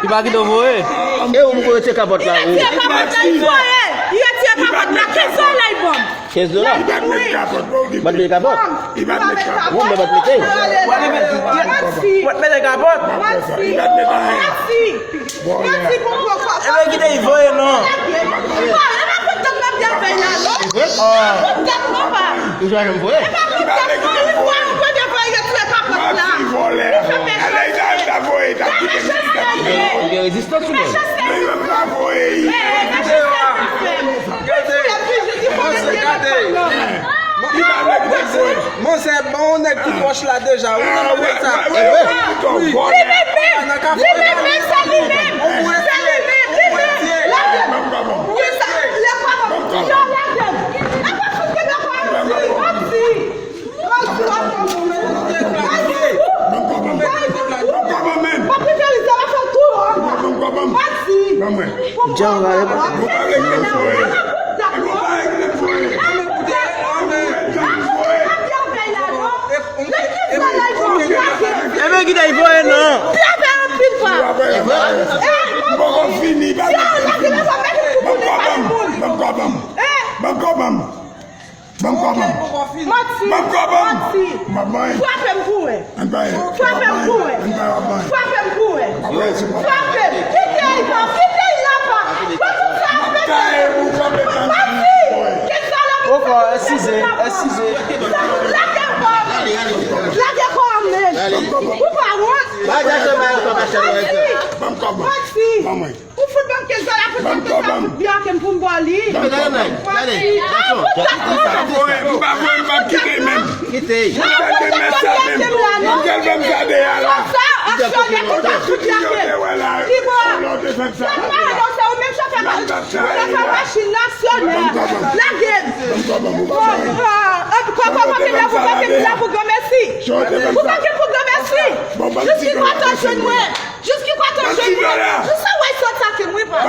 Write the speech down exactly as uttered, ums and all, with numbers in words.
Li pa kite w voye. E ou m voye ti kapòt la. Li retire kapòt la, li voye. Li retire kapòt la, kenz dola li ban m. Kenz dola? Li pa t met kapòt, bro. Li pa t met kapòt. Li pa t met kapòt. Ou menm pa t mete. Manti. Ou pa t mete kapòt. Manti. Li pa t met anyen. Manti. Manti pou pran kòb. E ben kite l voye non. E pa konn tèt mwen byen fè la non. E pa konn tèt mwen pa. Ou jwenn voye. E pa konn tèt mwen, li voye, ou konn voye, retire kapòt la. Manti, vòlè. Li fè mechanste. Alè, li ta, li ta voye, li ta kite m, li ta kite m. Ou gen rezistans ou menm? Mechanste. Men yo pa voye. Mechanste. Gade, gade. Li pa vle kite voye. Manzè, bon, yon nèg ki pwòch la deja. Ou nan manzè sa. Li menm menm, li menm menm, se li menm. Se li menm, li menm. Lage m. Wi, sa, lè pa bon. Yo, lage m. Lè pa fout ke lè pa di, pa di. Pa di, pa di. Ban m kòb mwen. Ban m kòb mwen, men. Pa pipelize la fè tou. Ban m kòb mwen. Pa di. Ban mwen. Pou mwen. Ou pa vle kite voye. Ou pa vle kite voye. Ebyen, kite l voye non. Li ap fè anpil pa. Mwen poko fini, ba m. Ban m kòb mwen. Ban m kòb mwen. Ban m kòb mwen. Ban m kòb mwen. Manti. Ban m kòb mwen. Manti. M ap bay. Frape m pou wè. Ann bay. Frape m pou wè. Ann bay, w ap bay. Frape m pou wè. W ap bay, se pa. Frape m. Kite l pa. Kite l la pa. Ban tout sa ap fè. Manti. Kisa la pou fè? Eskize, eskize. Lage kò. Lage kò an men. Ou pa wont? Manti. Ban m kòb mwen. Manti. Ban mwen. Ou fout ban m kenz dola pou tèt sa fout byen ak m pou m ba li. Ban m kòb mwen. Gade, gason. Ou pa voye, ou pa voye, m p ap kite l menm. Kite. Ou pa voye, m p ap kite l menm. Ou kel fè m sa deyò la. Sa, aksyonè ki ta fout byen ak m. Li bon. Sa pa anonse, ou menm chofè ma-, chofè machin nan, aksyonè. Lage m. Bon, kòkò, kòkò, kòkò, kòkò, kòkò, granmèsi. Ou pa gen pou granmèsi. Jis ki kote w jwenn mwen. Jis ki kote w jwenn mwen. Jis sa w wè sot sa ki mwen pa.